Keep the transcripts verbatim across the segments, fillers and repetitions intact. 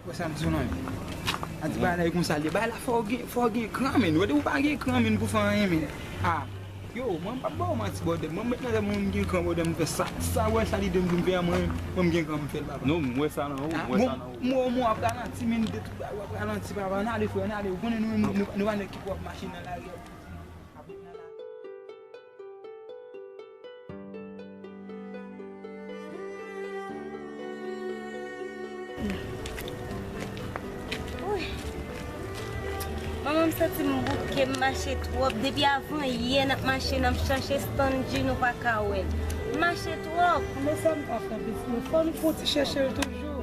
Wè sa m di w la, men. A di bagay la e konsa l ye. Bagay la fò w gen, fò w gen kran, men. Wè, depi w pa gen kran, men, pou fè anyen, men. A, yo, mwen m p ap ba w manti, bòdè. Mwen m met nan tèt mwen m gen kran, bòdè, m fè sa. Sa w wè, sa lide m pou m fè a, mwen, mwen m gen kran pou m fè l, papa. Non, m wè sa nan ou, m wè sa nan ou. Mwen, mwen w ap ralanti, men, de tout bagay w ap ralanti, papa. N ale, frè, n ale. Ou konnen nou menm, nou, nou pa nèg ki pwòp machin nan lari a. Manman, m santi m bouke, m mache twòp. Depi avan yè n ap mache, n ap chache Stanji, nou pa ka wè l. M mache twòp. Men sa m ka fè, pitit mwen? Fò nou fè yon ti chèche l toujou.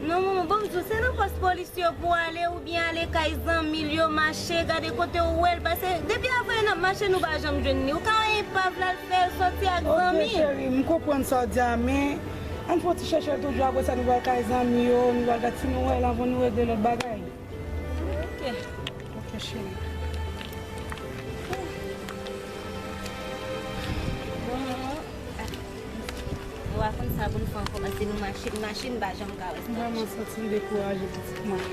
Non, manman, ban m di w, se nan pòs polis yo pou w ale oubyen ale kay zanmi l yo, mache, gade kote w wè l pase. Depi avan yè n ap mache, nou pa janm jwenn li. Ou ka wè epav la, l fè l sòti ak zanmi. Ok, cheri, m konprann sa w di a, men ann fè yon ti chèche l toujou, apre sa, nou pral kay zanmi yo, nou pral gade si nou wè l anvan nou regle lòt bagay. Ok. Ok, cheri. Bon, manman, nou pa konn sa pou n fè ankò, paske nou mache, n mache, n pa janm ka wè Stanji. M vrèman santi m dekouraje, pitit mwen.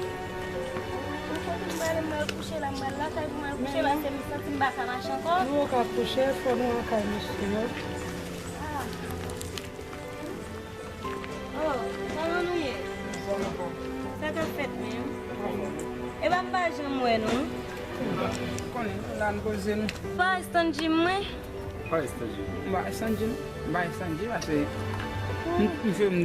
Mwen kote m prale, m pral kouche la, m pral lakay pou m al kouche, paske m santi m pa ka mache ankò. Nou ka kouche, fò nou lakay mesye yo. Ah. Oh, kòman nou ye? Sa k ap fèt menm? Epa m pa janm wè nou. Konnen, la n poze nou. Pa Stanji mwen. Pa Stanji. M pa Stanji, m pa Stanji, paske m, m fè m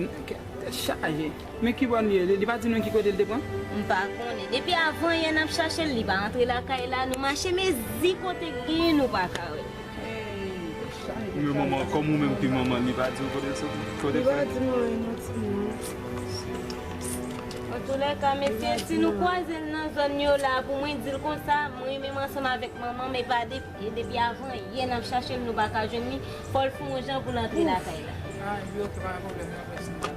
tèt chaje. Men ki bò l ye? Li, li pa di nou ki kote l te pran? M pa konnen. Depi avan yè n ap chache l, li pa antre lakay la. Nou mache mezi kote l genyen, nou pa ka wè l. Men manman, kòm ou menm ki manman, li pa di w kote l soti, kote l fè? Li pa di m anyen non, timoun. Antoulèka, mesye, si nou kwaze l nan zòn yo la, pou mwen di l konsa, mwen menm ansanm avèk manman m, epa de, e depi avan yè n ap chache l, nou pa ka jwenn li, fò l fè yon jan pou l antre lakay la. Ah, yo, pa gen pwoblèm, n ap wè si n ka.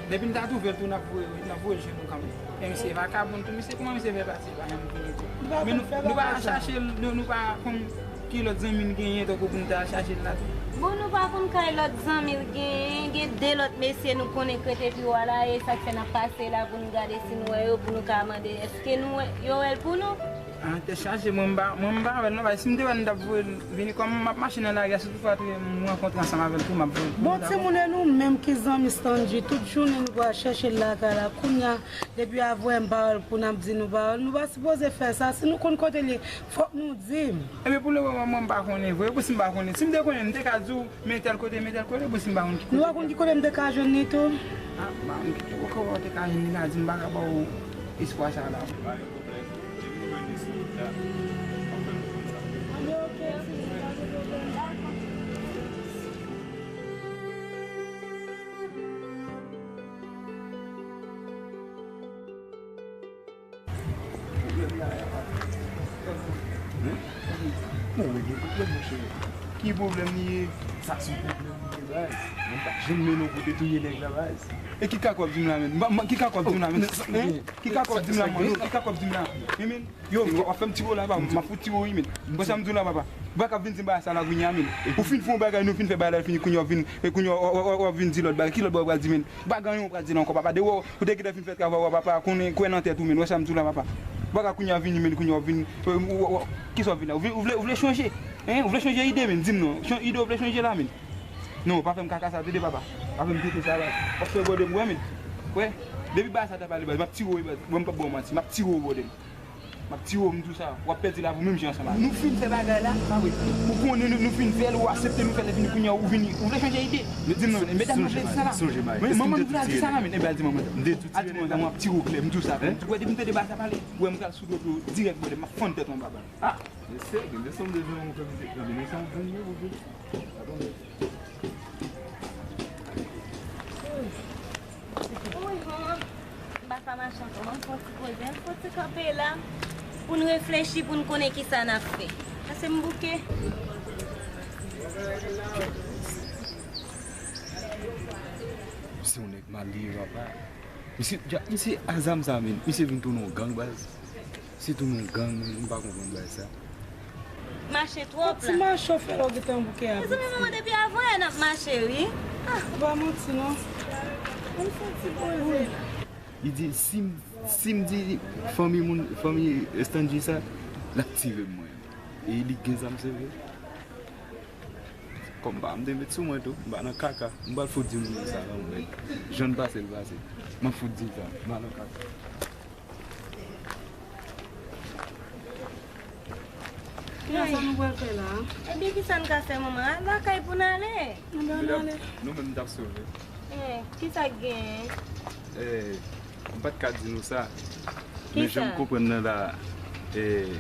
Depi n ta twouve l tou, n ap voye, n ap voye l jwenn nou kanmenm. E misye vakabon tou, misye, kòman misye fè pase, li pa janm vini tou? Men nou, nou pa chache l, nou, nou pa konn ki lòt zanmi l genyen, tankou pou n ta al chache l la tou. Bon, nou pa konn kay lòt zanmi l genyen, gen de lòt mesye nou konnen k rete pi wo a la, e sa k fè n ap pase la pou nou gade si nou wè yo, pou nou ka mande èske nou wè, yo wè l pou nou. Ah, tèt chaje, mwen m pa, mwen m pa wè l non, paske si m te wè l, m t ap voye l vini. Kòm m ap mache nan lari a, si toutfwa te m rankontre ansanm avè l tou, m ap voye l. Bon, timoun, e nou menm ki zanmi Stanji, tout jounen nou pral chèche l lakay la. Kounye a, depi avan yè m pa wè l, pou n ap di nou pa wè l. Nou pa sipoze fè sa. Si nou konn kote l ye, fòk nou di m. Ebyen, pou lemoman, mwen m pa konnen vre. Pou si m pa konnen. Si m te konnen, m te ka di w, men tèl kote, men tèl kote, pou si m pa konn ki kote. Nou pa konn ki kote m te ka jwenn li tou? Ah, m pa konn ki kote ou te ka jwenn li la, di m pa ka ba w espwa sa la. Bon, men gen pwoblèm, monchè. Ki pwoblèm li ye? Sa se yon pwoblèm li ye, baz. Mwen pa janm mennen w kote touye nèg la, baz. E ki kaka w ap di m la menm? Ki kaka w ap di m la menm? Ki kaka w ap di m la, man? Ki kaka w ap di m la? Yo, w ap fè m tire w la, papa. M ap fout tire w, wi, men. Bon, sa m di w la, papa. Ou pa ka vin di m bagay sa la kounye a, men. Ou fin fè yon bagay, nou fin fè bagay la, fini kounye a w vin, e kounye a w, w, w, w ap vin di lòt bagay. Ki lòt bagay w pral di, men? Pa gen anyen w pral di la ankò, papa. Depi w, ou te gentan fin fè travay w, papa, konnen, kwè nan tèt ou, men. Wè sa m di w la, papa. Ou pa ka kounye a vini, men, kounye a w vin, e, w, w, w, kisa w vin la? Ou vle, ou vle, ou vle chanje? Hein? Ou vle chanje ide, men? Di m non. Chan-, ide w vle chanje la, men? Non, pa fè m kaka sa, tande, papa. Pa fè m tete sa, baz. W ap fè bòdè m, wè, men. Wè. Depi bagay sa t ap pale, baz, m ap tire w, baz. Mwen, m p ap ba w manti. M ap tire w, bòdè m. M ap tire w, m di w sa. W ap pèdi lavi w menm jan ansanm avè m. Nou fin fè bagay la, pa vre? Ou konnen nou, nou fin fè l, ou aksepte nou fè l, epi nou kounye a, ou vini, ou vle chanje ide. Di m non, men, medam, nou vle di sa la. Men manman nou vle di sa la, men. Enben, al di manman sa. Al di manman sa, mwen ap tire w klè, m di w sa. Ou wè, depi m tande bagay sa pale, ou wè m pral sou do w dirèk, bòdè m, m ap fann tèt ou anba bal. Ah! Mesye, gen de son de jan ou fè mizik nan, men sa w jwenn yo, ou jwenn. Wi, manman. M pa Pa mache ankò, mwen fè yon ti poze, mwen fè yon ti kanpe la pou n reflechi, pou n konnen kisa n ap fè. Pase m bouke. Se yon nèg malye, papa. Misye, dja, misye a zam sa, men. Misye vin tounen yon gang, baz. Misye tounen yon gang, men. M pa konprann bagay sa. Mache twòp la. Ti mache w fè lè w gentan bouke a. Mezanmi, manman, depi avan yè n ap mache, wi. Ah. Ou pa manti, non. Mwen santi poze. Li di, si m, si m di fanmi moun, fanmi Estanji sa, l ap tire m, mwen. E li gen zam, se vre. Kòm pa m te met sou mwen tou, m pa nan kaka. M pral fout di moun sa, non, men. Jan n pase l pase. M ap fout di sa, m pa nan kaka. Kisa nou pral fè la? Ebyen, kisa n ka fè, manman? Al lakay pou n ale. Anben, ann ale. Nou menm, n t ap sove. Eh, kisa k genyen? Eh, m pa t ka di nou sa. Men jan m konprann nan la, eh,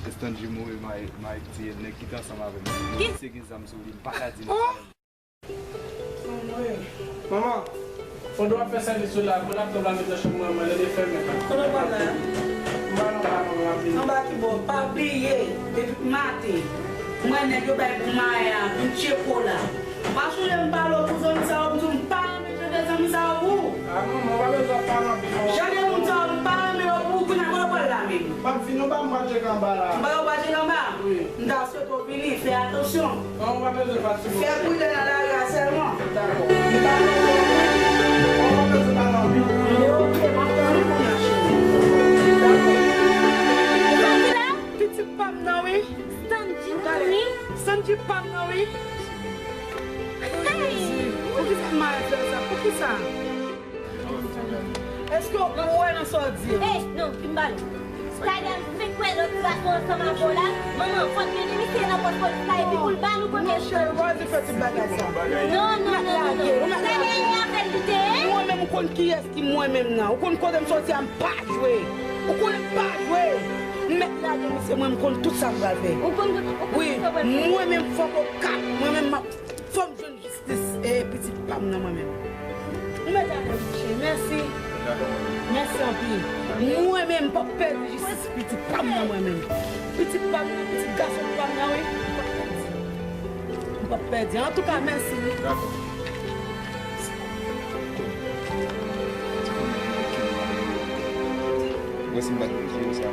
Estanji mouri, Mike, Mike tiye nèg ki te ansanm avè m. Misye gen zam sou li, m pa ka di nou sa. Manman, pandan w ap fè sèvis ou la, mwen ap tann w la met nan chanm mwen, mwen, lè li fèmen. Kote w pral la? M pral anba, manman, m ap vini. Anba ki bò? Pa bliye, depi maten, mwen nèg yo bay pou Maya, vin tcheko la. Pa sonje m pale w pou zanmi sa yo, m di w m pa renmen jan de zanmi sa yo pou ou. Ah, manman, w pa bezwen pale anpil, manman. Jan de moun sa yo, m pa renmen yo pou ou, kounye a kote w pral la menm? M ap vini, ou pa m pral tcheke anba la. Anba yo pral tcheke anba? Wi. M ta Sot ou vini, fè atansyon. Non, ou pa bezwen pati. Fè pride nan lari a sèlman. Dakò. M pa nan pwoblèm. Ou pa bezwen pale anpil. Ok, m ap tann ou kounye a, cheri. Dakò. Sa ki la? Pitit pa m nan, wi. Sanji, wi. Sanji pa m nan, wi. Hey! Poukisa m mal fè sa? Poukisa? Èske w kwè nan sa w di a? Ey, non, fin bale. Skyler, m fenk wè lòt ti gason ansanm avè w la. Manman, fò n mennen misye nan pòs polis la, epi pou l ba nou kote l. Monchè, w pa di fè tout bagay sa. Non, non, non, non, non. Skyler, e avè l li te ye? Mwen menm, ou konn kiyès ki mwen menm nan. Ou konn kote m soti a, m pa jwe. Ou konnen m pa jwe. M mèt lage misye, mwen, m konn tout sa m pral fè. Ou konn tout, ou konn tout sa w pral fè. Wi, mwen menm, fòk ou kap. Mwen menm, m ap Fò m jwenn jistis, e, pitit pa m nan mwen menm. Ou mèt ale, monchè. Mèsi. Mèsi anpil. Mwen menm, m p ap pèdi jistis pitit pa m nan mwen menm. Pitit pa m nan, pitit gason pa m nan, wi. M p ap pèdi. M p ap pèdi. Antouka, mèsi, wi. Dakò. Mwen si m pa t vle sa.